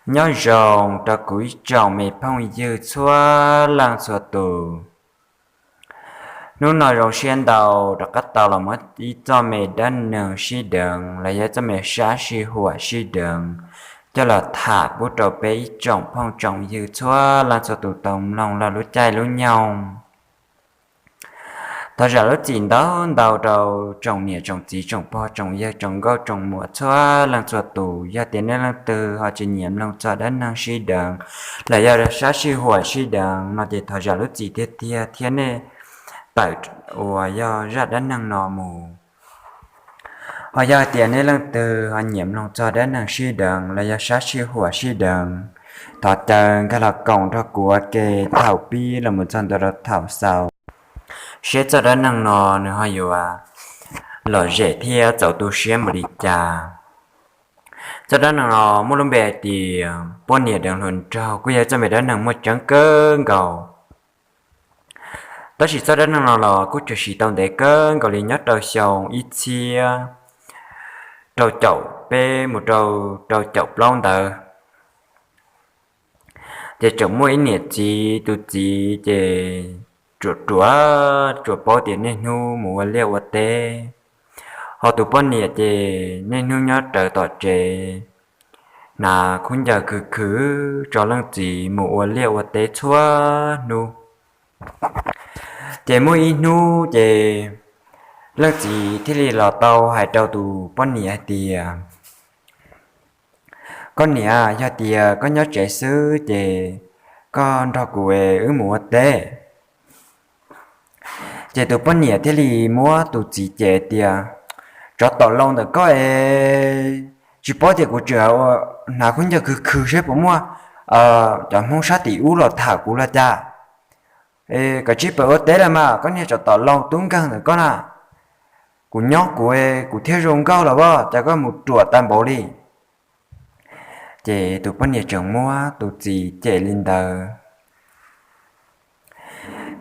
Nyob zoo rau kuv ib tsoom me phooj ywg txhua leej txhua tus. Hnub no zoo siab ntau rov qab tau los muab ib txoj me dab neeg sib deev los yog ib txoj me sab sij huam sib deev coj los tham pub rau peb ib tsoom phooj tsoom ywg txhua leej txhua tus tau mloog lub caij lub nyoog. Thov zam lub txim ntau ntau rau tsoom niam tsoom txiv tsoom pog tsoom yawg tsoom nkauj tsoom muam txhua leej txhua tus. Yog tias nej leej twg ho tsis nyiam mloog txog dab neeg sib deev los yog sab sij huam sib deev no ces thov zam lub txim tiag tiag thiab nej tawm uas yog zaj dab neeg no mus. Ho yog tias nej leej twg ho nyiam mloog txog dab neeg sib deev los yog sab sij huam sib deev, thov caw nkag los koom nrog kuv ua ke thaum pib los mus txog ntua rau thaum xaus, seb txoj dab neeg no nws ho yuav lom zem thiab txaus tu siab npaum li cas. Txoj dab neeg no muaj lub npe hais tias poj niam deev hluas nraug, kuj yog txoj me dab neeg muaj tseeb kawg nkaus. Tab sis txoj dab neeg no los kuj tshwm sim tau ntev kawg nkaus li nyob rau xyoo ib txhiab rau caum peb mus rau rau caum plaub ntawd. Ces tseem muaj ib niam txiv, tus txiv ces ruam ruam, tsuas paub tias niaj hnub mus ua liaj ua teb, ho tus poj niam ces niaj hnub nyob rawv tom tsev hnav khaub ncaws khwv khwv tso leej txiv mus ua liaj ua teb txhua hnub. Ces muaj ib hnub ces leej txiv thiaj li los tau hais rau tus poj niam hais tias, koj niam, yog tias koj nyob tsev xwb ces koj nrog kuv wb mus ua teb. Ces tus poj niam thiaj li muab tus txiv cem tias, tsov tom laus ntawm koj es, tsis paub tias kuv tseem hnav khaub ncaws khwv khwv seb puas muaj cov Hmoob sab tim ub los tham kuv los cas. Koj cia li pab ua teb los mas, koj niag tsov tom laus tub nkeeg ntawm koj na. Kuv nyob kuv, kuv thiaj zoo nkauj los as, cas koj mus ruam tag npaum li. Ces tus poj niam tseem muab tus txiv cem li ntawd.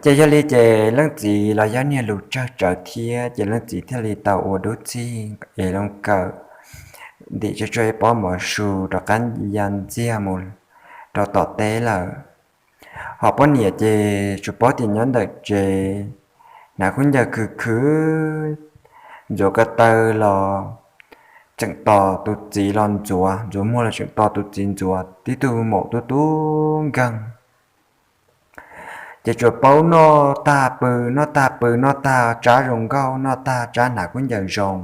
Ces yog li ces leej txiv los yog niag lus tsawg tsawv thiab, ces leej txiv thiaj li tau ua dub txig es loo kawm ntim tsuag tsuag ib pob mov su rov qab ya ntxiag mus rau tom teb lawm. Ho poj niam ces tsuas paub tias nyob ntawm tsev hnav khaub ncaws khwv khwv ntxuav ko taw los tseem tos tus txiv los ntxuav, ntxuav muag los tseem tos tus txiv ntxuav, tib tug maum tub tub nkeeg. Ces tsuas paub noj tag pw, noj tag pw, noj tag tsab zoo nkauj, noj tag tsab hnav khaub ncaws zoo.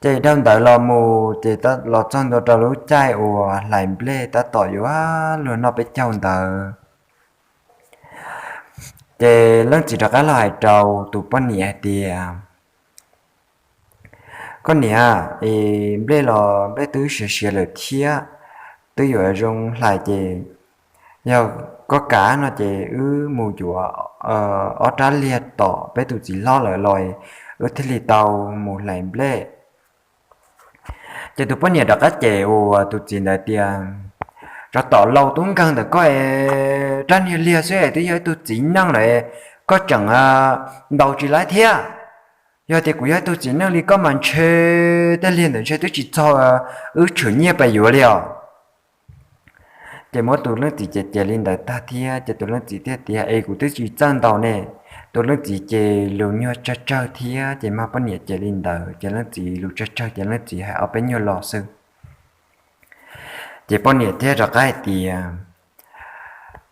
Ces dhau ntawd los mus ces los txog ntua rau lub caij uas hlais nplej tab tom yuav luag noj peb caug ntawd, ces leej txiv rov qab los hais rau tus poj niam hais tias, koj niam, es nplej los nplej twb siav siav lawm thiab, twb yuav zoo hlais ces yog koj kam no ces wb mus yuav ob rab liag tom peb tus txiv hlob lawm los wb thiaj li tau mus hlais nplej. Ces tus poj niam rov qab cem uas tus txiv ntawd tias, tsov tom laus tub nkeeg ntawm koj es, rab niag liag xwb es twb yog ib tug txiv neej lawm, koj tseem ntaus tsis laib thiab. Yog tias kuv yog ib tug txiv neej li koj mas ntshe tej liag ntawd ntshe twb tsis txog wb tshwm nyiaj pes yuav li os. Ces muab tus leej txiv cem cem li ntawd tag thiab ces tus leej txiv thiaj tias, es kuv twb tsis txawj ntaus ne. Tus leej txiv ces lus nyuag tsawg tsawg thiab ces mag poj niam cem li ntawd ces leej txiv lus tsawg tsawg ces leej txiv hais ob peb nyuag lo xwb. Ces poj niam thiaj rov qab hais tias,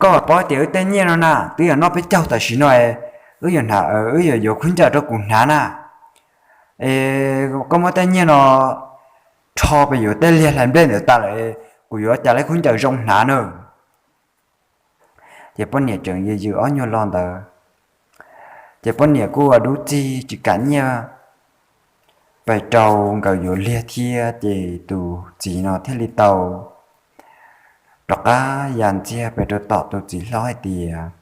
koj paub tias wb tej nyiaj no na twb yog noj peb caug tam sim no, wb yuav hnav, wb yuav yuav khaub ncaws rau kuv hnav na. Es koj muab tej nyiaj no rho pes yuav tej liag hlais nplej ntawd tas lawm, kuv yuav cas li khaub ncaws zoo hnav na. Ces poj niam tseem yws yws ob nyuag lo ntawd, ces poj niam kuj ua dub txig tsis kam nyiaj pes rau nkawd yuav liag thiab ces tus txiv no thiaj li tau rov qab ya ntxiag pes rau tom tus txiv hlob hais tias,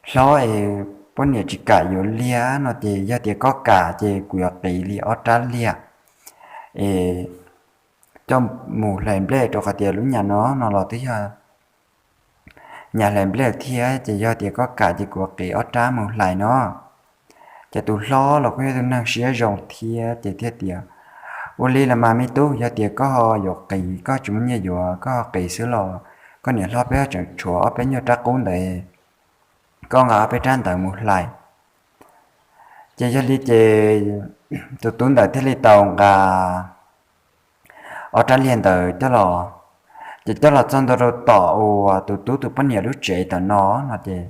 hlob es, poj niam tsis kam yuav liag no ces yog tias koj kam ces kuv yuav qiv li ob rab liag es coj mus hlais nplej rau qhov tias lub nyam no no los twb yog nyam hlais nplej thiab ces yog tias koj kam ces kuv qiv ob rab mus hlais no. Ces tus hlob los kuj yog tus neeg siab zoo thiab ces thiaj tias, Ua li los mas me tub, yog tias koj ho yuav qiv, koj tsis muaj nyiaj yuav, koj ho qiv xwb los koj niam hlob peb ho tseem tshuav ob peb nyuag rab qub ntawd, koj nqa ob peb rab ntawd mus hlais. Ces yog li ces tus tub ntawd thiaj li tau nqa ob rab liag ntawd coj los, ces coj los txog ntua rau tom uas tus tub tus poj niam lub tsev tom no no ces,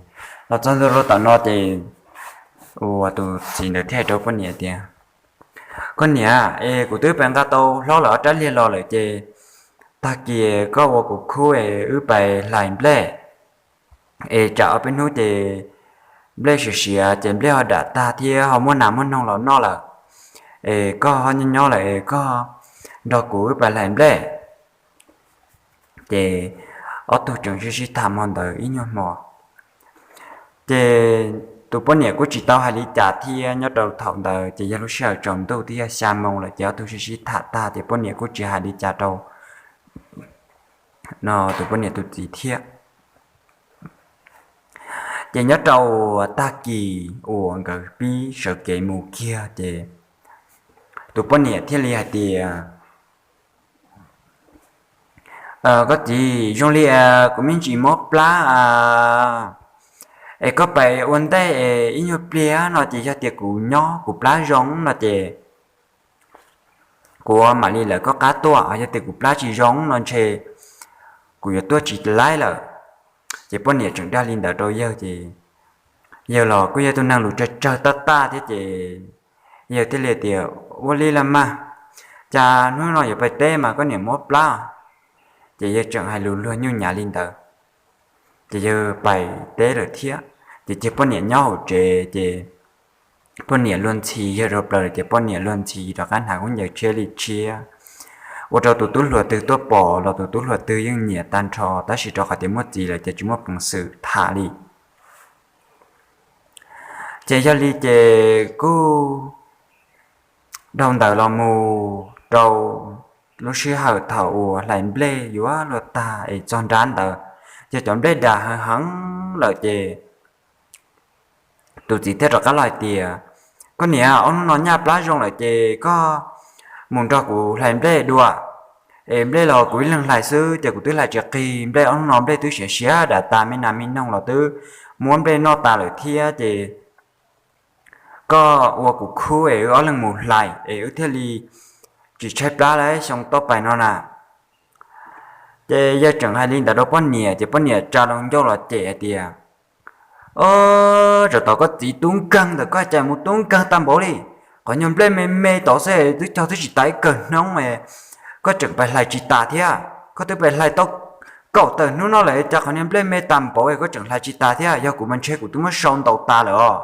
los txog ntua rau tom no ces uas tus txiv ntawd thiaj hais rau poj niam tias, Koj niam, es kuv twb pais nqa tau hlob lawv ob rab liag los lawm ces tag kis koj ua kuv khub es wb pais hlais nplej, es tsam ob peb hnub ces nplej siav siav ces nplej ho dam tag thiab ho muaj nas muaj noog los noj lawm, es koj ho nyob nyob lawm es koj nrog kuv wb pais hlais nplej. Ces ob tug tseem sib sib tham hmo ntawd ib nyuag hmo. Ces tus poj niam kuj tsis tau hais li cas thiab, nyob rau thaum ntawd ces yog lub sij hawm tsaus ntuj twb yog xya moo lawm ces ob tug sib sib tham tag ces poj niam kuj tsis hais li cas rau no tus poj niam tus txiv thiab. Ces nyob rau tag kis uas nkawd pib sawv kev mus kiag ces tus poj niam thiaj li hais tias, Koj txiv, zoo li kuv me ntsis mob plab, es koj pais ua ntej es ib nyuag pliag no ces yog tias kuv nyob kuv plab zoo no ces kuv mam li lawv koj qab tuaj, yog tias kuv plab tsis zoo no ntshe kuv yuav tuaj tsis laib lawm. Ces poj niam tseem dag li ntawd rau yawg ces yawg los kuj yog tus neeg lus tsawg tsawg taj taj thiab ces yawg thiaj li tias, Ua li los mas, cas hnub no yuav pais teb mas koj niam mob plab? Ces yawg tseem hais lus luag nyuj nyav li ntawd, ces yawg pais teb lawm thiab. Ces cia poj niam nyob hauv tsev ces poj niam luag ntxhi yawg rau plaws lawm ces poj niam luag ntxhi rov qab hnav khaub ncaws tshiab li tshiab, ua rau tus tub hluas twg tuaj pom los tus tub hluas twg yeej nyiam tag nrho, tab sis rau qhov tias muaj txiv lawm ces tsis muaj peev xwm tham li. Ces yog li ces kuj dhau ntawd los mus rau lub sij hawm thaum uas hlais nplej yuav luag tag es txog nrab ntawd, ces cov nplej dam heev heev lawm ces tus txiv thiaj rov qab los hais tias, Koj niam, ob hnub no nyaj plab zoo lawm ces koj mus nrog kuv hlais nplej dua. Es nplej los kuv ib leeg hlais xwb ces kuv twb hlais tsis qig, nplej ob hnub no nplej twb siav siav dam tas, me nas me noog los twb muab nplej noj tas lawm thiab ces koj ua kuv khub es wb ob leeg mus hlais es wb thiaj li tsis tshaib plab lawm xyoo toj pais no na. Ces yawg tseem hais li ntawd rau poj niam ces poj niam tsa loo ncauj los cem hais tias, Ob, tsam tom koj txiv tub nkeeg ntawm koj cas mus tub nkeeg tag npaum li. Qhov nyuag nplej me me tod xwb twb cog twb tsis tas ib kawm hnub, koj tseem pais hlais tsis tas thiab. Koj twb pais hlais tau kaum tawm hnub no lawm cas qhov niag nplej me tag npaum koj tseem hlais tsis tas thiab. Yog kuv mas ntshe kuv twb muab sau ntaus tas lawm os.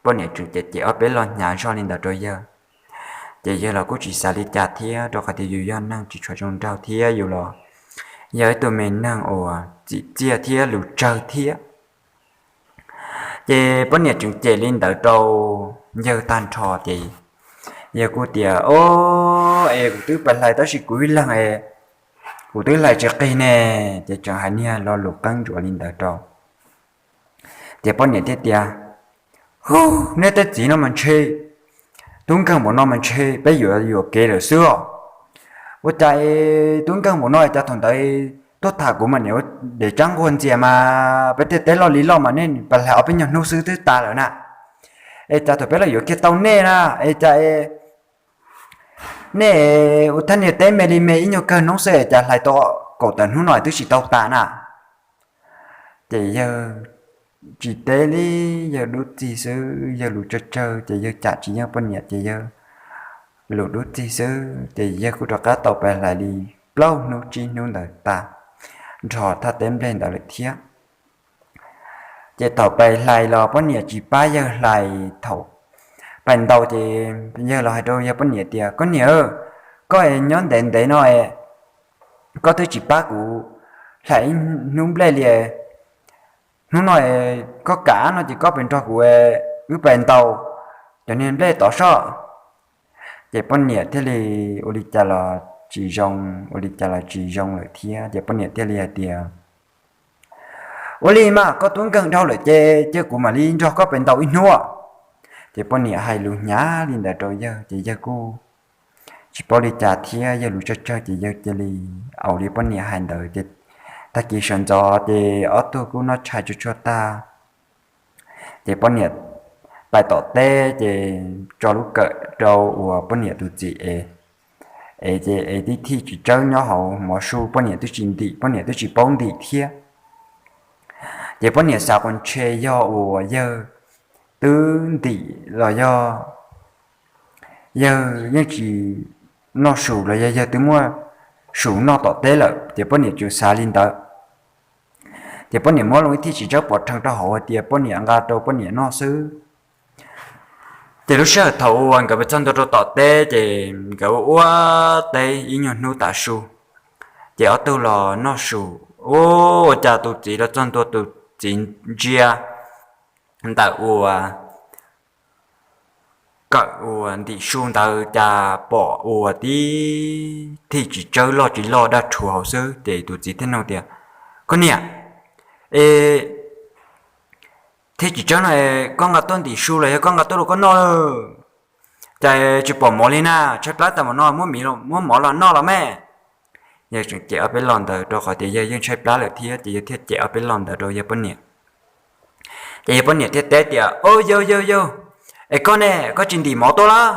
Poj niam tseem cem cem ob peb lo hnyav zog li ntawd rau yawg, ces yawg los kuj tsis xav li cas thiab, rau qhov tias yus yog neeg tsis tshua zoo nraug thiab yus los yog ib tug me neeg uas txim txiaj thiab lus tsawg thiab. Ces poj niam tseem cem li ntawd rau yawg tag nrho ces yawg kuj tias, Ob, es kuv twb pais hlais tab sis kuv ib leeg es kuv twb hlais tsis qig ne. Ces tseem hais niag lo lus qeeb ntsuav li ntawd rau. Ces poj niam thiaj tias, Hu, neb tej txiv no mas ntshe tub nkeeg npaum no mas ntshe peb yuav yuam kev lawm xwb os. Ua cas tub nkeeg npaum no cas thaum ntawd tuaj tham kuv mas niam ua dev tsab nquag ntxias mas peb tej teb loj li loj mas nej pais hlais ob peb nyuag hnub xwb twb tas lawm na. Es cas thaum peb los yuav kiag tau nej na, es cas nej ua thaj niag teb me li me ib nyuag kawg hnub xwb es cas hlais tau kaum tawm hnub no twb tsis tau tas na. Ces yawg tsis teb li, yawg dub txig xwb, yawg lus tsawg tsawg ces yawg cam tsis yeej poj niam ces yawg lus dub txig xwb ces yawg kuj rov qab tau pais hlais li plaub hnub tsib hnub ntawd tas nrho thaj teb nplej ntawd lawm thiab. Ces thaum pais hlais los poj niam tsis pab yawg hlais, thaum pais ntaus ces yawg los hais rau yawg poj niam tias, Koj niam, koj nyob ntev ntev no koj twb tsis pab kuv hlais ib hnub nplej li. Hnub no koj kam no ces koj pais nrog kuv, wb pais ntaus cov niag nplej tod soj. Ces poj niam thiaj li ua li cas los tsis zoo, ua li cas los tsis zoo lawm thiab ces poj niam thiaj li hais tias, Ua li mas koj tub nkeeg dhau lawm ces cia kuv mam li nrog koj pais ntaus ib hnub. Ces poj niam hais lus hnyav li ntawd rau yawg ces yawg kuj tsis paub li cas thiab yawg lus tsawg tsawg ces yawg cia li ua li poj niam hais ntawd ces tag kis sawv ntxov ces ob tug kuj noj tshais tsuag tsuag tag ces poj niam pais tom teb ces tso lub kawm rau uas poj niam tus txiv ev, ev ces ev tib thij txiv tsawb nyob hauv mov su, poj niam twb tsis ntim, poj niam twb tsis paub ntim thiab. Ces poj niam xav quas ntshe yog uas yawg twb ntim los yog yawg yeej tsis noj su los yog yawg twb muab su noj tom teb lawm, ces poj niam tseem xav li ntawd. Ces poj niam muab loo ib thij txiv tsawb pov rhees rau hauv hais tias poj niam nqa rau poj niam noj xwb. Ces lub sij hawm thaum uas nkawd mus txog ntua rau tom teb ces nkawd ua ua teb ib nyuag hnub tav su, ces ob tug los noj su. Ua, ua cas tus txiv los txog ntua tus txiv ntsia ntawm uas kawm uas ntim su ntawd cas pom ua tib thij txiv tsawb loj tsis loj daj rhuv hauv xwb. Ces tus txiv thiaj nug tias, koj niam, e, thij txiv tsawb no koj nqa tuaj ntim su los yog koj nqa tuaj rau koj noj lawm? Cas tsis pom mov li na, tshaib plab tas mus no, muab mov los noj los me. Yawg tseem cem ob peb los ntawd rau qhov tias yawg yeej tshaib plab lawm thiab, ces yawg thiaj cem ob peb los ntawd rau yawg poj niam. Ces yawg poj niam thiaj teb tias, o yawg yawg yawg, es koj ne, koj tsis ntim mov tuaj los?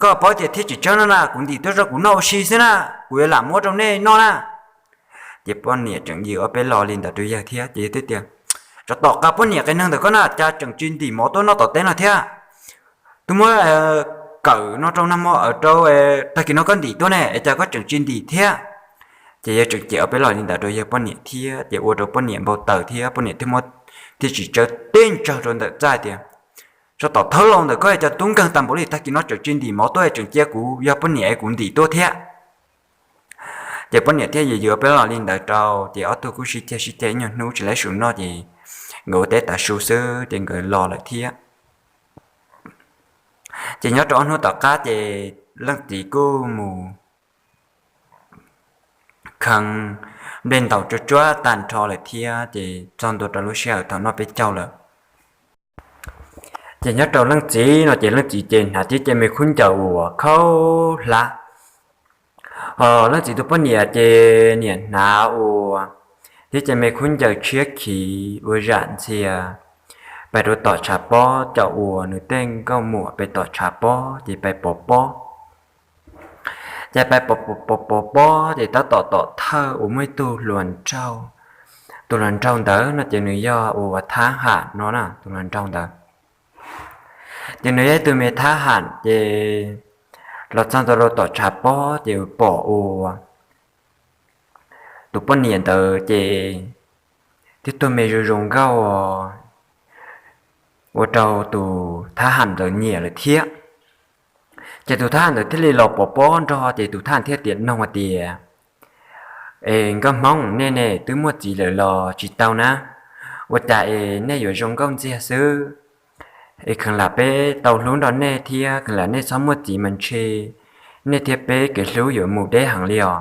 Koj paub tias thij txiv tsawb no na kuv ntim tuaj rau kuv noj ua si xwb na, kuv yuav lam muab rau nej noj na. Ces poj niam tseem yws ob peb los li ntawd rau yawg thiab, ces yawg thiaj tias, tsov tom qab poj niam qias neeg ntawm koj na, cas tseem tsis ntim mov tuaj noj tom teb no thiab? Twb muab kawm no rau nag hmo, rau tag kis no koj ntim tuaj ne, es cas koj tseem tsis ntim thiab? Ces yawg tseem cem ob peb los li ntawd rau yawg poj niam thiab, ces ua rau poj niam npau taws thiab, poj niam thiaj muab thij txiv tsawb tib ntsawg rau ntawm txaj tias, tsov tom thawb laus ntawm koj, cas tub nkeeg tag npaum li, tag kis no tseem tsis ntim mov tuaj tseem cia kuv yog poj niam es kuv ntim tuaj thiab. Ces poj niam thiaj yws yws ob peb los li ntawd rau, ces ob tug kuj sib ceg sib ceg ib nyuag hnub tsis lab su noj, ces nkawd ua teb tav su xwb ces nkawd los lawm thiab. Ces nyob rau ob hnub tom qab ces leej txiv kuj mus kheev nplej ntaus tsuag tsuag tag nrho lawm thiab, ces txog ntua rau lub sij hawm thaum noj peb caug lawm. Ces nyob rau leej txiv no ces leej txiv ces hnav tib ce me khaub ncaws uas khaub hlab. Ho leej txiv tus poj niam ces niam hnav ua tib ce me khaub ncaws tshiab khiv ua zam ntxhias, pais rau tom tshav pob, caum uas nws tej nkauj muam pais tom tshav pob ces pais pov pob. Ces pais pov pov pov pob ces tab tom tom thawj uas muaj ib tug hluas nraug. Tus hluas nraug ntawd no ces nws yog uas thab ham no na, tus hluas nraug ntawd. Ces nws yog ib tug me thab ham ces los txog ntua rau tom tshav pob ces pom uas tus poj niam ntawd ces tib tug me zoo zoo nkauj ua rau tus thab ham ntawd nyiam lawm thiab. Ces tus thab ham ntawd thiaj li los pov pob nrog, ces tus thab ham thiaj tias noog hais tias, es nkauj hmoob, nej ne twb muaj txiv lawm los tsis tau na? Ua cas es nej yuav zoo nkauj ntxiag xwb? Es kheev lam peb tau hlub nrog nej thiab kheev lam nej txhob muaj txiv mas ntshe nej thiab peb kev hlub yuav mus deb heev li os.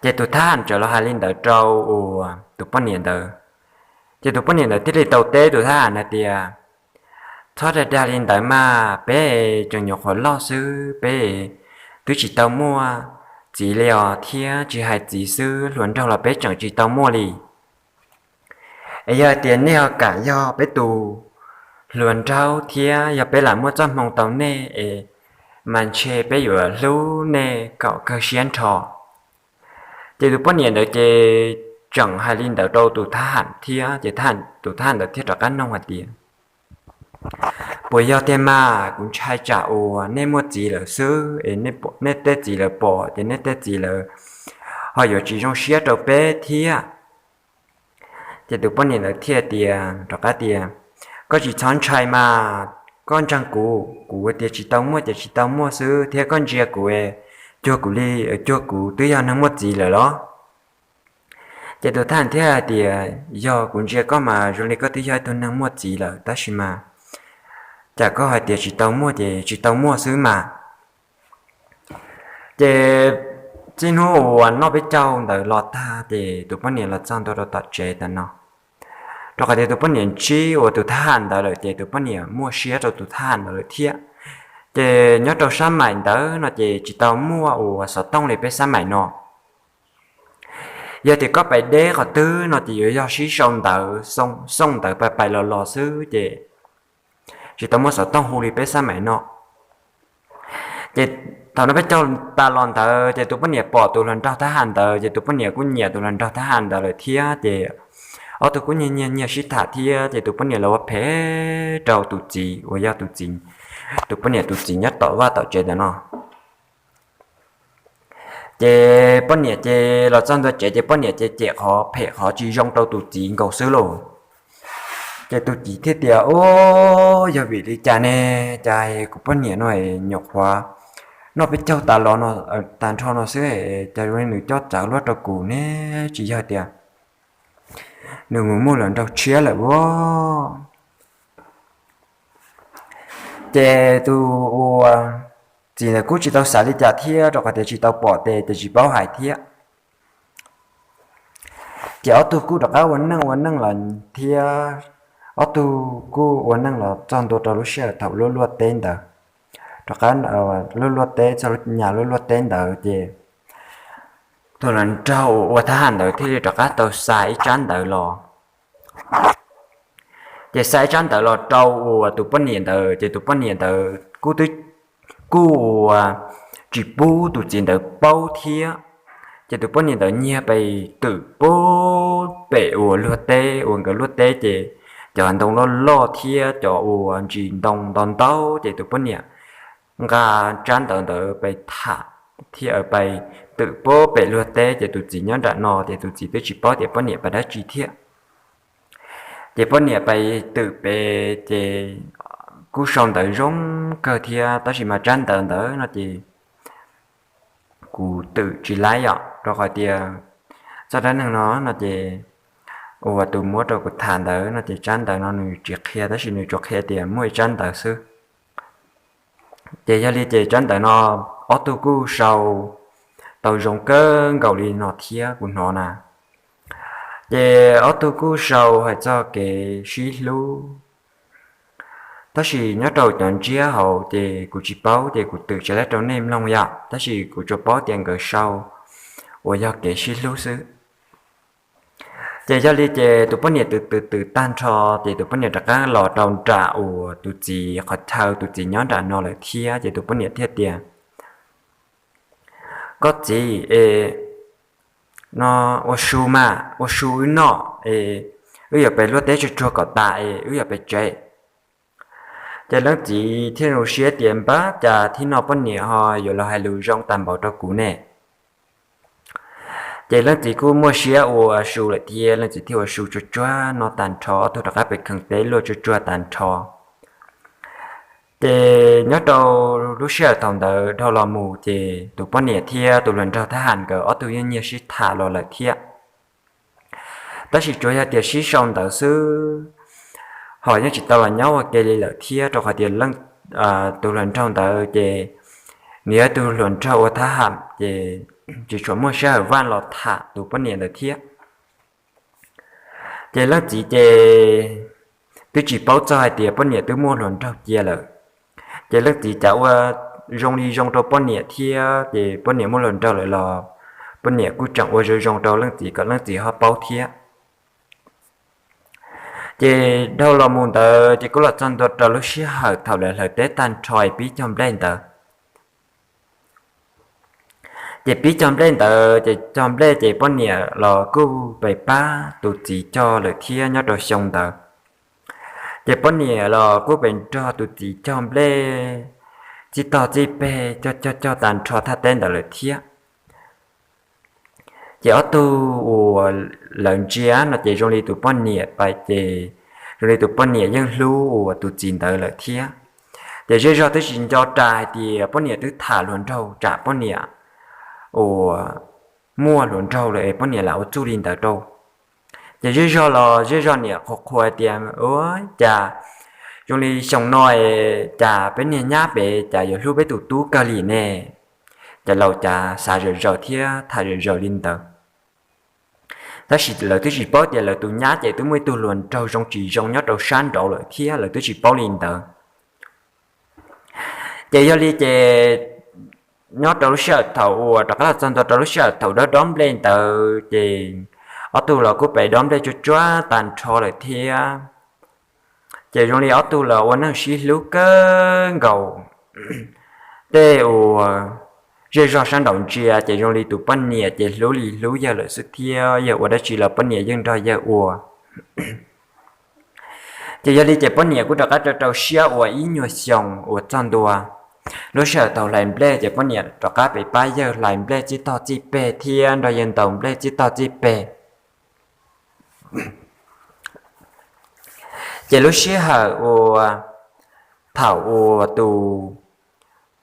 Ces tus thab ham txawm los hais li ntawd rau uas tus poj niam ntawd. Ces tus poj niam ntawd thiaj li tau teb tus thab ham hais tias, txhob dag dag li ntawd mas, peb tseem nyuam qhuav loj xwb, peb twb tsis tau muaj txiv li os, thiab tsis hais txiv xwb hluas nraug los peb tseem tsis tau muaj li. Es yog hais tias nej ho kam yog peb tus hluas nraug thiab yog peb lam muaj txoj hmoo tau nej es mas ntshe peb yuav hlub nej kom kawg siab nrho. Ces tus poj niam ntawd ces tseem hais li ntawd rau tus thab ham thiab, ces tus thab ham ntawd thiaj rov qab noog hais tias, puas yog tiag mas? Kuv ntshai tsam uas nej muaj txiv lawm xwb es nej tej txiv lawv pom ces nej tej txiv lawv ho yuav tsis zoo siab rau peb thiab. Ces tus poj niam ntawd thiaj tias rov qab tias, koj tsis txhob ntshai mas, koj ntseeg kuv, kuv tias tsis tau muaj ces tsis tau muaj xwb, thiab koj ntsia kuv, cuag kuv li, cuag kuv twb yog neeg muaj txiv lawm los? Ces tus thab ham thiaj hais tias, yog kuv ntsia koj mas zoo li koj twb yog ib tug neeg muaj txiv lawm tab sis mas cas koj hais tias tsis tau muaj ces tsis tau muaj xwb mas. Ces txij hnub uas noj peb caug ntawd los tag ces tus poj niam los txog ntua rau tom tsev tam no, rau qhov tias tus poj niam ntsib uas tus thab ham ntawd lawm ces tus poj niam muaj siab rau tus thab ham ntawd lawm thiab. Ces nyob rau sab maim ntawd no ces tsis tau muaj uas xov tooj li peb sab maim no. Yog tias koj pais deb qhov twg no ces yuav yog sib sau ntawv, xoo ntawv pais pais los los xwb ces tsis tau muaj xov tooj hu li peb sab maim no. Ces thaum no peb caug tas los ntawd ces tus poj niam pom tus hluas nraug thab ham ntawd ces tus poj niam kuj nyiam tus hluas nraug thab ham ntawd lawm thiab ces ob tug kuj nyiag nyiag nyiag sib tham thiab ces tus poj niam los ua phem rau tus txiv uas yog tus txiv, tus poj niam tus txiv nyob tom vaj tom tsev ntawm no. Ces poj niam ces los txog ntua tsev ces poj niam ces cem qhov phem qhov tsis zoo rau tus txiv nkaus xwb lauj. Ces tus txiv thiaj tias, Ub, yog vim li cas ne? Cas kuv poj niam no nyuam qhuav noj peb caug tas los no, tag nrho no xwb, cas zoo li nws coj txawv luaj rau kuv ne? Tsis yog tias nws mus muaj hluas nraug tshiab lawm ua. Ces tus ua txiv ntawd kuj tsis tau xav li cas thiab rau qhov tias tsis tau pom tes ces tsis paub hais thiab. Ces ob tug kuj rov qab ua neej ua neej los thiab, ob tug kuj ua neej los txog ntua rau lub sij hawm thaum luaj luaj teb ntawd, rov qab luaj luaj teb txog nyas luaj luaj teb ntawd ces tus hluas nraug uas ua thab ham ntawd thiaj li rov qab tau xa ib tsab ntawv los. Ces xa ib tsab ntawv los rau uas tus poj niam ntawd ces tus poj niam ntawd kuj twb kuj uas tsis pub tus txiv ntawd paub thiab. Ces tus poj niam ntawd nyiag pais twm pem uas luag teb uas nkawd luaj teb ces cov ntoo loj loj thiab cov uas ntsis ntoo ntau ntau ces tus poj niam nqa tsab ntawv ntawd pais tham thiab pais twm pem luag teb ces tus txiv nyob nram no ces tus txiv twb tsis paub tias poj niam pais dab tsi thiab. Ces poj niam pais twm pem ces kuj sau ntawv zoo kawg thiab tab sis mas tsab ntawv ntawd no ces kuv twm tsis laib yom rau qhov tias txoj dab neeg no no ces uas tus muab rau kuv tham ntawd no ces tsab ntawv no nws tsis qhia tab sis nws tsuas qhia tias muaj ib tsab ntawv xwb. Ces yog li ces tsab ntawv no ob tug kuj sau tau zoo kawg nkaus li no thiab kuv hnov na. Ces ob tug kuj sau hais txog kev sib hlub, tab sis nyob rau cov ntsiab hauv ces kuv tsis paub ces kuv twm tsis laib rau nej mloog yom, tab sis kuv tsuas paub tias nkawd sau uas yog kev sib hlub xwb. Ces yog li ces tus poj niam twm twm twm tag nrho ces tus poj niam rov qab los rau nram uas tus txiv qhov chaw tus txiv nyob nram no lawm thiab ces tus poj niam thiaj tias, Koj txiv, es no ua su mas ua su wb noj es wb yuav pem luaj teb tsuag tsuag kom tas es wb yuav pem tsev. Ces leej txiv thiaj zoo siab tias, Npab, cas thib no poj niam ho yuav los hais lus zoo tag npaum rau kuv ne? Ces leej txiv kuj muaj siab ua su lawm thiab leej txiv thiaj ua su tsuag tsuag no tag nrho ob tug rov qab pem kheev teb luaj tsuag tsuag tag nrho. Ces nyob rau lub sij hawm thaum ntawd dhau los mus ces tus poj niam thiab tus hluas nraug thab ham nkawd ob tug yeej nyiag sib tham los lawm thiab. Tab sis tsuas yog tias sib sau ntawv xwb, ho yeej tsis tau los nyob ua ke li lawm thiab rau qhov tias tus hluas nraug ntawd ces nws yog tus hluas nraug ua thab ham ces tsis tshua muaj sij hawm vaj los tham tus poj niam ntawd thiab. Ces leej txiv ces twb tsis paub txog hais tias poj niam twb muaj hluas nraug cia lawm. Ces leej txiv cas ua zoo li zoo rau poj niam thiab ces poj niam muaj hluas nraug lawm los poj niam kuj tseem ua zoo zoo rau leej txiv kom leej txiv ho paub thiab. Ces dhau los mus ntawd ces kuj los txog ntua rau lub sij hawm thaum lawv hlawv teb tag nrho pib cog nplej ntawd. Ces pib cog nplej ntawd ces cog nplej ces poj niam los kuj pais pab tus txiv cog lawm thiab nyob rau xyoo ntawd. Ces poj niam los kuj pais nrog tus txiv cog nplej txij tog txij peg cog cog cog tag nrho thaj teb ntawd lawm thiab. Ces ob tug uas lawv ntsia no ces zoo li tus poj niam pais ces zoo li tus poj niam yeej hlub uas tus txiv ntawd lawm thiab. Ces zej zog twb tsis nco ras hais tias poj niam twb tham hluas nraug tsam poj niam uas muaj hluas nraug lawm es poj niam lam ua txuj li ntawd rau. Ces zej zog los zej zog niam qhuas qhuas tias, Ua cas zoo li xyoo no es cas peb niag nyab pem cas yuav hlub peb tus tub kawg li ne? Ces laus cas xav zawm zaws thiab tham zawm zaws li ntawd. Tab sis lawv twb tsis paub tias lawv tus nyab ces twb muaj ib tug hluas nraug zoo tsis zoo nyob rau sab nraud lawm thiab lawv twb tsis paub li ntawd. Ces yog li ces nyob rau lub sij hawm thaum uas rov qab los txog ntua rau lub sij hawm thaum dob dob nplej ntawd ces ob tug los kuj pem dob nplej tsuag tsuag tag nrho lawm thiab. Ces zoo li ob tug los ua neej sib hlub kawg nkaus. Tej uas zej zog sab nraum ntsia ces zoo li tus poj niam ces hlub li hlub yawg lawm xwb thiab, yawg ua dab tsi los poj niam yeej nrog yawg ua. Ces yog li ces poj niam kuj rov qab rau rau siab ua ib nyuag xyoo uas txog ntua lub sij hawm thaum hlais nplej ces poj niam rov qab pem pab yawg hlais nplej txij tog txij peg thiab nrog yawg ntaus nplej txij tog txij peg. Ces lub sij hawm uas thaum uas tus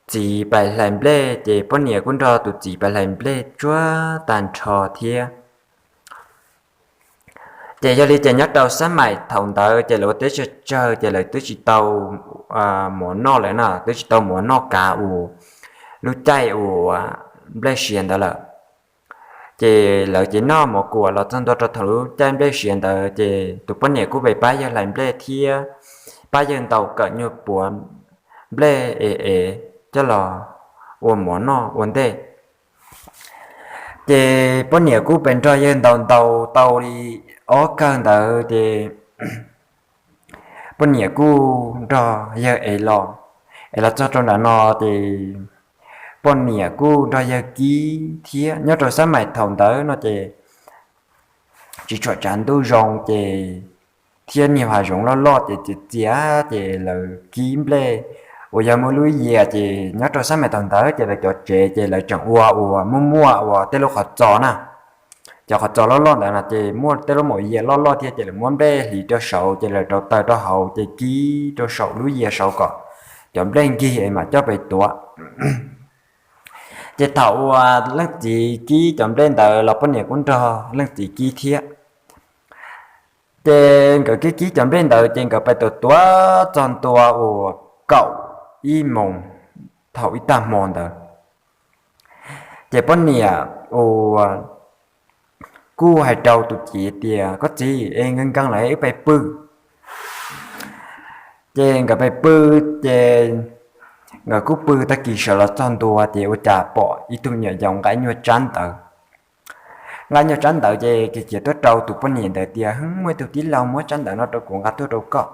txiv pais hlais nplej ces poj niam kuj nrog tus txiv pais hlais nplej tsuag tag nrho thiab. Ces yog li ces nyob rau xab maim thaum ntawd ces lawv ua teb tsawg tsawg ces lawv twb tsis tau mov noj lawm na, twb tsis tau mov noj kav uas lub caij uas nplej siav ntawd lawm. Ces lawv ces noj mov kuam los txog ntua rau thaum lub caij nplej siav ntawd ces tus poj niam kuj pem pab yawg hlais nplej thiab pab yawg ntaus kawm nyuag puav nplej es es coj los ua mov noj ua ntej. Ces poj niam kuj pem nrog yawg ntaus ntaus tau li ob kawg ntawd ces poj niam kuj nrog yawg ev los, es los txog rau nram no ces poj niam kuj nrog yawg kib thiab. Nyob rau xab maim thaum ntawd no ces tsis tshua tsav ntuj zoo ces thiab niag hav zoov loj loj ces txias txias ces lawv kib nplej uas yog muaj lub yias ces nyob rau xab maim thaum ntawd ces lawv cov tsev ces lawv tseem ua uas muaj muaj uas tej lub qhov txos na. Cov qhov txos loj loj ntawd no ces muaj tej lub maum yias loj loj thiab ces lawv muab nplej hliv rau saud ces lawv rauv taws rau hauv ces kib rau saum lub yias saud kom cov nplej nkig es mam coj pem tuav. Ces thaum uas leej txiv kib cov nplej ntawd los poj niam kuj nrog leej txiv kib thiab. Ces nkawd kib kib cov nplej ntawd ces nkawd pais tuav tuav txog ntua uas kaum ib moos thaum ib tag hmo ntawd. Ces poj niam uas kuj hais rau tus txiv tias, koj txiv, es nkees nkees lawm wb pais pw. Ces nkawd pais pw, ces nkawd kuj pw tag kis sawv los txog ntua ces ua cas pom ib tug me nyuam yaus nqa nyuag tsab ntawv. Nqa nyuag tsab ntawv ces khiav khiav tuaj rau tus poj niam ntawd tias, muaj ib tug tij laug muab tsab ntawv no rau kuv nqa tuaj rau koj.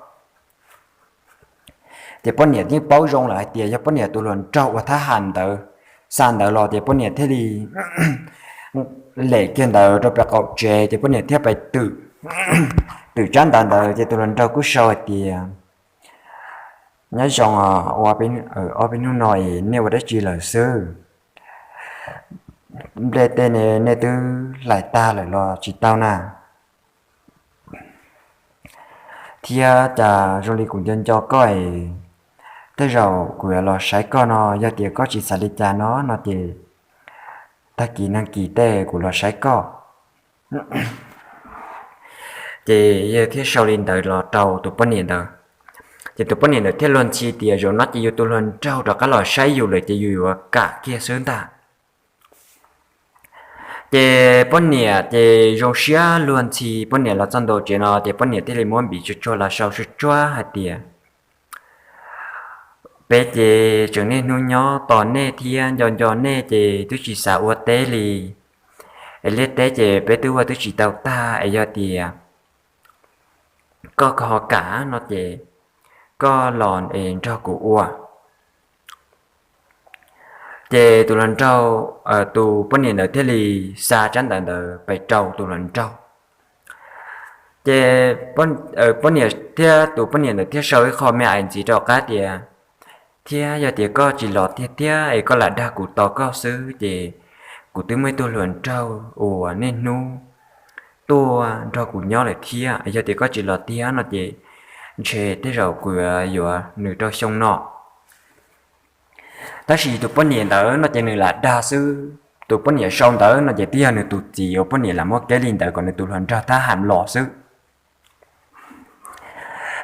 Ces poj niam yeej paub zoo lawm hais tias yog poj niam tus hluas nraug uas thab ham ntawd xa ntawv los ces poj niam thiaj li lem kiag ntawd rau pem qaum tsev ces poj niam thiaj pais twm, twm tsab ntawv ntawd ces tus hluas nraug kuj sau hais tias, nyob zoo, ob peb hnub no es nej ua dab tsi lawm xwb? Nplej tej nej twb hlais tag lawm los tsis tau na? Thiab cas zoo li kuv nco nco koj es tej zaum kuv yuav los saib koj no, yog tias koj tsis xav li cas no no ces tag kis nag kis tej kuv los saib koj. Ces yawg thiaj sau li ntawd los rau tus poj niam ntawd. Ces tus poj niam ntawd thiaj luag ntxhi tias zaum no ces yus tus hluas nraug rov qab los saib yus lawm ces yus yuav kam kiag xwb ntag. Ces poj niam ces zoo siab luag ntxhi, poj niam los txog ntua tsev no ces poj niam thiaj li muab npiv tsuag tsuag los sau tsuag tsuag hais tias, peb ces tseem niaj hnub nyob tos nej thiab nco nco nej ces twb tsis xav ua teb li. Es liaj teb ces peb twb ua twb tsis tau tag es yog tias koj ho kam no ces koj los es nrog kuv ua. Ces tus hluas nraug, tus poj niam ntawd thiaj li xa tsab ntawv ntawd pes rau tus hluas nraug. Ces poj niam thiab tus poj niam ntawd thiaj sau ib qho me ais ntxiv rau qab tias, thiab yog tias koj tsis los tiag tiag es koj lam dag kuv tos koj xwb ces kuv twb muaj ib tug hluas nraug uas niaj hnub tuaj nrog kuv nyob lawm thiab, yog tias koj tsis los tiag no ces ntshe tej zaum kuv yuav yuav nws rau xyoo no. Tab sis tus poj niam ntawd no ces nws lam dag xwb, tus poj niam sau ntawd no ces twb yog nws tus txiv uas poj niam lam muab kev li ntawd kom nws tus hluas nraug thab ham los xwb.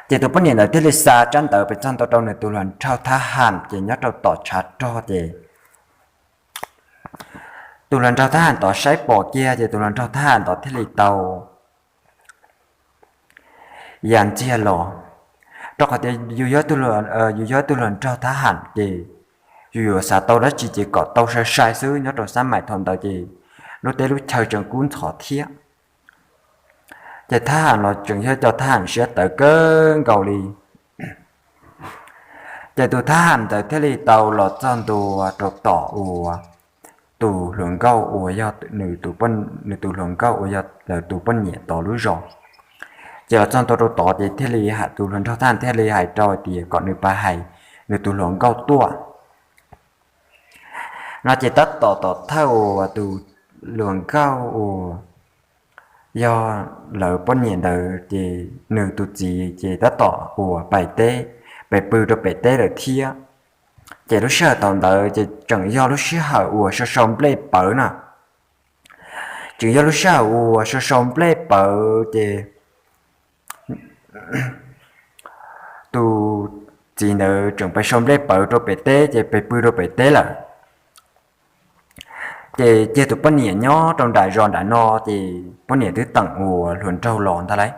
Ces tus poj niam ntawd thiaj li xa tsab ntawv pes txog ntua rau nws tus hluas nraug thab ham ces nyob rau tom tshav rog ces tus hluas nraug thab ham tod saib pom kiag ces tus hluas nraug thab ham tod thiaj li tau ya ntxiag los, rau qhov tias yus yog ib tug hluas nraug thab ham ces yus yuav xav tau dab tsi ces kom tau sai sai xwb. Nyob rau xab maim thaum ntawd ces lub teb lub chaw tseem kub ntxhov thiab. Ces thab ham los tseem yog cov thab ham siab tawv kawg nkaus li. Ces tus thab ham ntawd thiaj li tau los txog ntua rau tom uas tus hluas nkauj uas yog nws tus hluas nkauj uas yog lawv tus poj niam tod lub zos. Ces los txog ntua rau tod ces thiaj li hais, tus hluas nraug thab ham thiaj li hais rau hais tias kom nws pab hais nws tus hluas nkauj tuaj no. Ces tab tom tom thawj uas tus hluas nkauj uas yog lawv poj niam ntawd ces nws tus txiv ces tab tom uas pais teb, pais pw rau pem teb lawm thiab. Ces lub sij hawm thaum ntawd ces tseem yog lub sij hawm uas sau sau nplej pawv na. Tseem yog lub sij hawm uas sau sau nplej pawv ces tus txiv ntawd tseem pais sau nplej pawv rau pem teb ces pais pw rau pem teb lawm. Ces cia tus poj niam nyob rau nram zos nram no, ces poj niam twb teem uas hluas nraug los ntag lauj.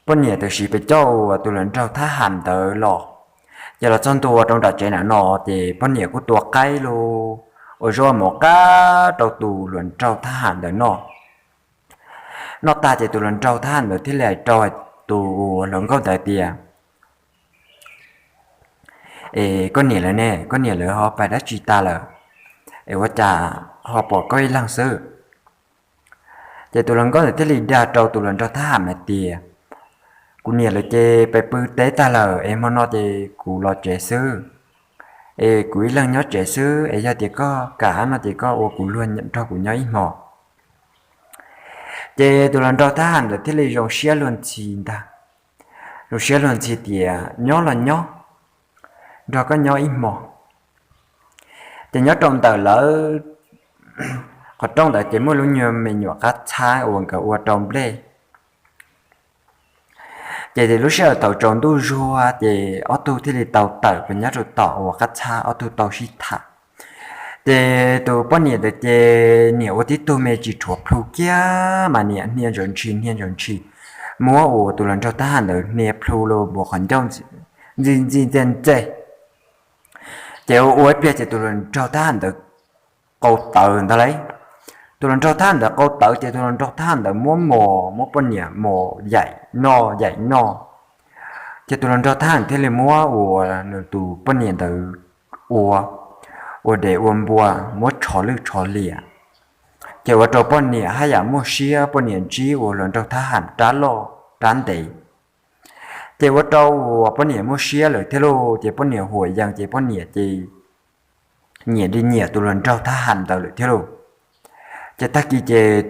Poj niam tam sim pes coj uas tus hluas nraug thab ham ntawd los, ces los txog ntua rau nram tsev nram no, ces poj niam kuj tua qaib los ua zaub mov qab rau tus hluas nraug thab ham ntawd noj. Noj tag ces tus hluas nraug thab ham ntawd thiaj li hais rau tus hluas nkauj ntawd tias, Es koj niam lawv ne, koj niam lawv ho pais dab tsi tas lawm, es ua cas ho pom koj ib leeg xwb? Ces tus hluas nkauj ntawd thiaj li dag rau tus hluas nraug thab ham hais tias, Kuv niam lawv ces pais pw teb tag lawm es hmo no ces kuv los tsev xwb, es kuv ib leeg nyob tsev xwb, es yog tias koj kam no ces koj ua kuv luag nrog kuv nyob ib hmo. Ces tus hluas nraug thab ham ntawd thiaj li zoo siab luag ntxhi ntag, zoo siab luag ntxhi tias, Nyob los nyob, nrog koj nyob ib hmo. Ces nyob rau ntawm lawv qhov rooj ntawd ces muaj lub nyuag me nyuam qab txhab uas nkawd ua rau nplej. Ces lub sij hawm thaum tsaus ntuj zuag ces ob tug thiaj li tau tawm pes nyob rau tom uas qab txhab ob tug tau sib tham. Ces tus poj niam ntawd ces niam ua tib tug me tsis rhuav plhu kiag mas niam hnia ntsaws ntshis hnia ntsaws ntshis, muab uas tus hluas nraug thab ham ntawd hnia plhu los npuas qhov ncauj ntxij ntxij ntxej ntxej. Ces ua ib pliag ces tus hluas nraug thab ham ntawd qau tawv ntag lauj. Tus hluas nraug thab ham ntawd qau tawv ces tus hluas nraug thab ham ntawd muab mos, muab poj niam mos yaim noj yaim noj. Ces tus hluas nraug thab ham thiaj li muab uas nws tus poj niam ntawd ua, ua dev ua npua, muab tshov lwj tshov liam. Ces ua rau poj niam haj yam muaj siab, poj niam ntsib uas hluas nraug thab ham rab loj rab ntev. Ces ua rau uas poj niam muaj siab lawm thiab lauj, ces poj niam huam yees ces poj niam ces nyiam li nyiam tus hluas nraug thab ham ntawd lawm thiab lauj. Ces tag kis ces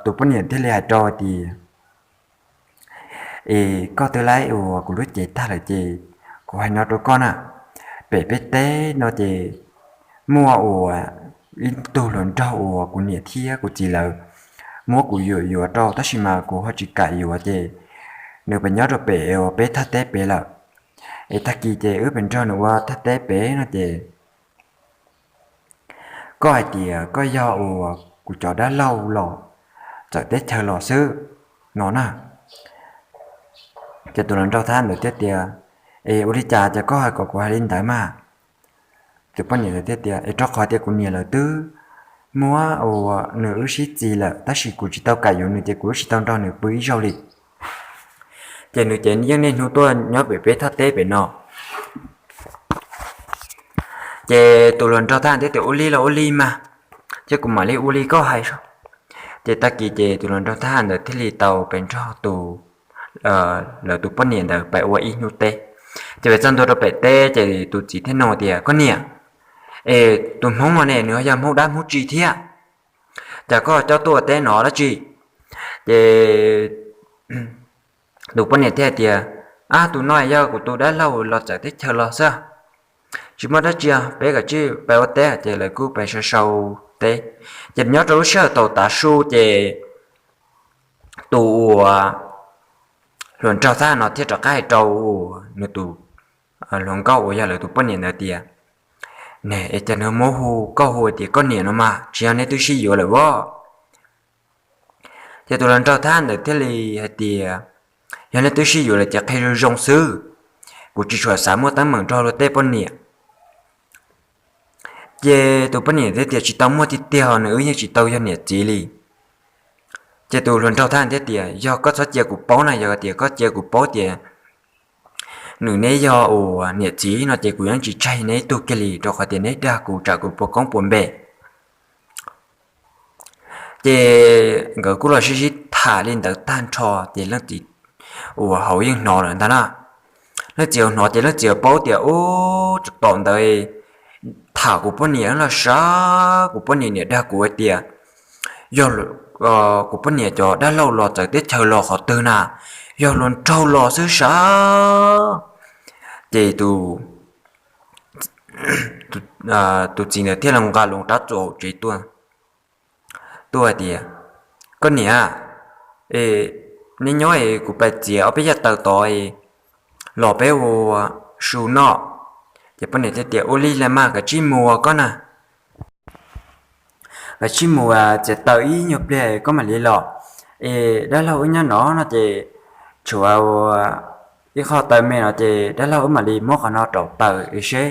tus poj niam thiaj li hais rau tias, Es koj twb laib uas kuv lub cev tag lawm ces kuv hais no rau koj na, pem peb teb no ces muaj uas ib tug hluas nraug uas kuv niam thiab kuv txiv lawv muab kuv yuam yuav rau tab sis mas kuv ho tsis kam yuav ces nws pes nyob rau pem uas peb thaj teb pem lawm. Es tag kis ces wb pes nrog nws ua thaj teb pem no ces koj hais tias koj yog uas kuv cov dab laug los txawm teb chaws los xwb no na. Ces tus hluas nraug thab ntawd thiaj tias, Es ua li cas ces koj hais kom kuv hais li ntawd mas? Tus poj niam ntawd thiaj tias, Es rau qhov tias kuv niam lawv twb muab uas nws wb sib txis lawm tab sis kuv tsis tau kam yuav nws ces kuv wb tsis tau nrog nws pw ib zaug li. Ces nws ces yeej niaj hnub tuaj nyob pem peb thaj teb pem no. Ces tus hluas nraug thab ham thiaj tias, Ua li los ua li mas, ces kuv mam li ua li koj hais. Ces tag kis ces tus hluas nraug thab ham ntawd thiaj li tau pes nrog tus, lawv tus poj niam ntawd pem ua ib hnub teb. Ces pem txog ntua rau pem teb ces tus txiv thiaj nug tias, Koj niam, es tus hmoob no ne nws yog hmoob dab hmoob tsi thiab? Cas koj coj tuaj teb no dab tsi? Ces tus poj niam thiaj hais tias, Ab, tus no yog kuv tus dab laug los txawm teb chaws los xwb, tsis muaj dab tsi, peb kav tsij pem ua teb. Ces lawv kuj pem sau sau teb. Ces nyob rau lub sij hawm thaum tav su ces tus uas hluas nraug thab ham no thiaj rov qab hais rau uas nws tus hluas nkauj uas yog lawv tus poj niam ntawd tias, Ne, es cas nws muab hu, koj hu tias koj niam no mas tsis yog nej twb sib yuav lawm os? Ces tus hluas nraug thab ham ntawd thiaj li hais tias, Yog nej twb sib yuav lawm ces qhia zoo zoo xwb, kuv tsis tshua xav muaj teeb meem nrog luag tej poj niam. Ces tus poj niam thiaj tias, Tsis tau muaj tiag tiag, nws wb yeej tsis tau yog niam txiv li. Ces tus hluas nraug thiaj tias, Yog koj txhob cia kuv paub na, yog tias koj cia kuv paub tias nws neb yog uas niam txiv no ces kuv yeej tsis tseg neb ib tug kiag li, rau qhov tias neb dag kuv tsam kuv puas koob puas npe. Ces nkawd kuj los sib sib tham li ntawd tag nrho ces leej txiv uas hauv yeej hnov lawm ntag na. Leej txiv hauv hnov ces leej txiv paub tias, Ub, tom ntawd tham kuv poj niam los sav, kuv poj niam niam dag kuv hais tias yog kuv poj niam cov dab laug los txawv teb chaws los qhov twg na, yog hluas nraug los xwb sav. Ces tus txiv ntawd thiaj li nqa loo rab txuas hauv tsev tuaj, tuaj hais tias, Koj niam, neb nyob es kuv pais txiav ob peb yaj taws tod los peb ua su noj. Ces poj niam thiaj tias, Ua li los mas, kav tsij mus koj na, kav tsij mus txiav taws ib nyuag pliag koj mam li los. Es dab laug wb nyob no no ces tshuav ua ib qho taws me no ces dab laug wb mam li muab qhov no rauv taws es seb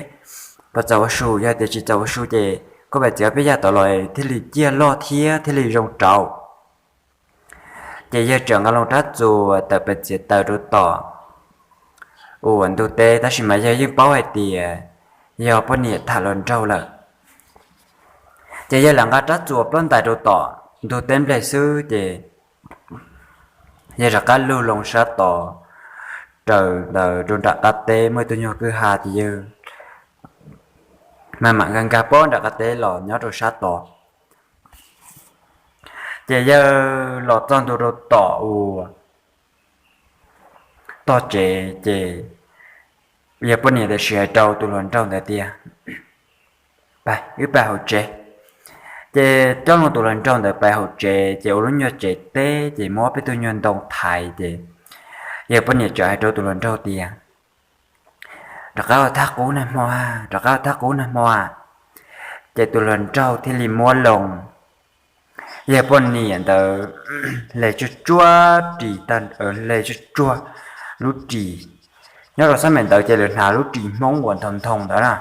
puas txaus ua su, yog tias tsis txaus ua su ces koj pais txiav ob peb yaj tod los thiaj li ciaj loj thiab thiaj li zoo rauv. Ces yawg txawm nqa loo rab txuas tawm pais txiav taws rau tom uas ntug teb, tab sis mas yawg yeej paub hais tias yog poj niam tham hluas nraug lawm. Ces yawg lam nqa rab txuas plaub ntais rau tom ntug teb nplej xwb ces yawg rov qab lug loo sab tod raws ntawd rau nram qab teb, muaj ib tug nyuag kwj ha ces yawg maj mam nkag nkag pab nram qab teb los nyob rau sab tod. Ces yawg los txog ntua rau tom uas tog tsev ces yawg poj niam tam sim hais rau tus hluas nraug ntawd tias, Pais, wb pais hauv tsev. Ces coj loo tus hluas nraug ntawd pais hauv tsev ces ua lub nyuag tsev teb ces muab peb tug nyuag ntoo thaiv ces yawg poj niam txawm hais rau tus hluas nraug tias, Rov qab ua thaj qub nag hmo, rov qab ua thaj qub nag hmo. Ces tus hluas nraug thiaj li muab loo yawg poj niam ntawd hle tsuag tsuag ris, hle tsuag tsuag lub ris. Nyob rau xab maim ntawd ces lawv hnav lub ris Hmoob uas nthoos nthoos ntawd na.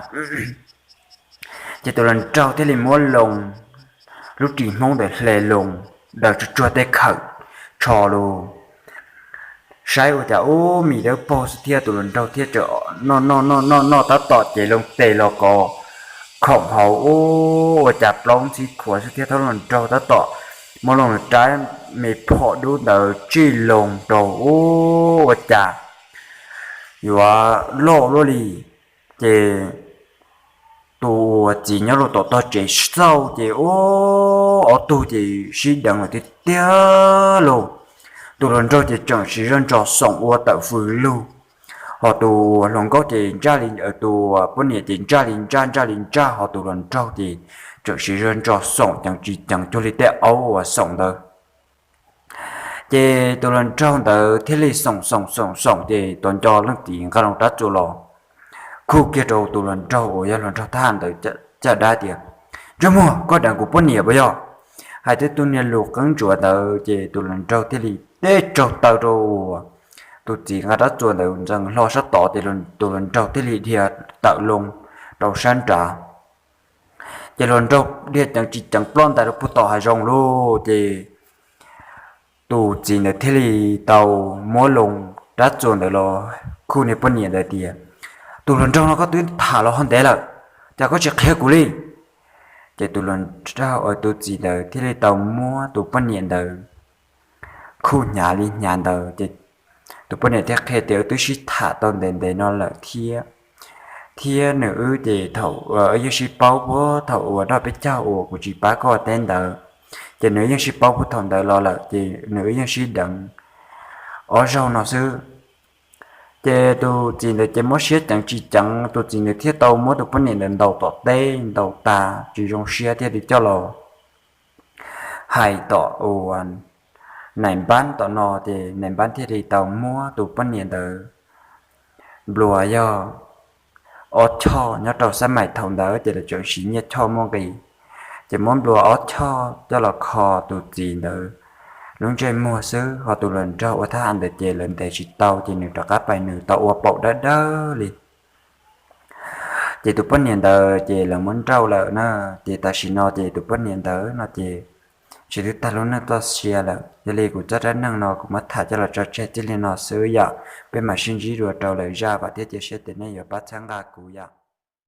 Ces tus hluas nraug thiaj li muab loo lub ris Hmoob ntawd hle loo daws tsuag tsuag tej khawm tsho lug saib ua cas ub mis dawb paug xwb thiab tus hluas nraug thiaj tseem noj noj noj noj noj tab tom ces loo tes los kov khoom hauv ub ua cas plaub ntxhib khuav xwb thiab thaum hluas nraug tab tom muab loo rab me phom dub ntawd tsij loo rau ub ua cas yuav loj luaj li. Ces tus uas txiv nyob rau tom tog tsev xauj ces ub ob tug ces sib deev lawm tiag tiag lauj. Tus hluas nraug ces tseem siv zog ntso xoom ua tawm fws lug, ho tus hluas nkauj ces ntsaj li, tus poj niam ces ntsaj li ntsaj ntsaj li ntsaj, ho tus hluas nraug ces tseem siv zog ntso xoom ceev tsis ceev cuag li tej aub uas xoom ntawd. Ces tus hluas nraug ntawd thiaj li xoom xoom xoom xoom ces tus nco leej txiv nqa loo rab txuas los khuj kiag rau tus hluas nraug uas yog hluas nraug thab ham ntawd caj dab tias, Ntsej muag, koj deev kuv poj niam puas yog? Hais tej tug niag lus qeeb ntsuav ntawd ces tus hluas nraug thiaj li teb tsaug taw rau uas tus txiv nqa rab txuas ntawd ntxeev hlo sab tod ces tus hluas nraug thiaj li dhia tawm loo rau sab nrad. Ces hluas nraug dhia ceev tsis ceev ploj ntais rau puag tom hav zoov lauj. Ces tus txiv ntawd thiaj li tau muab loo rab txuas ntawd los khuj niag poj niam ntawd tias, Tus hluas nraug no koj twb tham los ho ntev lawm, cas koj tsis qhia kuv li? Ces tus hluas nraug, tus txiv ntawd thiaj li tau muab tus poj niam ntawd khuj hnyav li hnyav ntawd ces tus poj niam thiaj qhia tias, Wb twb sib tham tau ntev ntev no lawm thiab, thiab nws wb ces thaum wb yeej sib paub puag thaum uas nrog peb caug uas kuv tsis pab koj teb ntawd, ces nws yeej sib paub puag thaum ntawd los lawm ces nws wb yeej sib deev ob zaug no xwb. Ces tus txiv ntawd ces muab siab ceev tsis ceev, tus txiv ntawd thiaj tau muab tus poj niam ntawd ntaus tom teb ntaus tas tsis zoo siab thiaj li coj los hais tom uas nais npab tom no, ces nais npab thiaj li tau muab tus poj niam ntawd nplua yog ob choj. Nyob rau xab maim thaum ntawd ces lawv tseem siv nyiaj choj muaj nqis, ces muab nplua ob choj coj los kho tus txiv ntawd lub ntsej muag xwb, ho tus hluas nraug ua thab ham ntawd ces lawv ntes tsis tau ces nws rov qab pais nws tau ua paum dawb dawb li. Ces tus poj niam ntawd ces lawv muab nrauj lawm na. Ces tam sim no ces tus poj niam ntawd no ces tsis twb tag lub neej txoj sia lawm. Yog li kuv txoj dab neeg no kuv muab tham coj los tso tseg txij li no xwb yom. Peb mam sib ntsib dua rau lwm zaj, vam thiab cia siab tias nej yuav pab txhawb nqa kuv yom.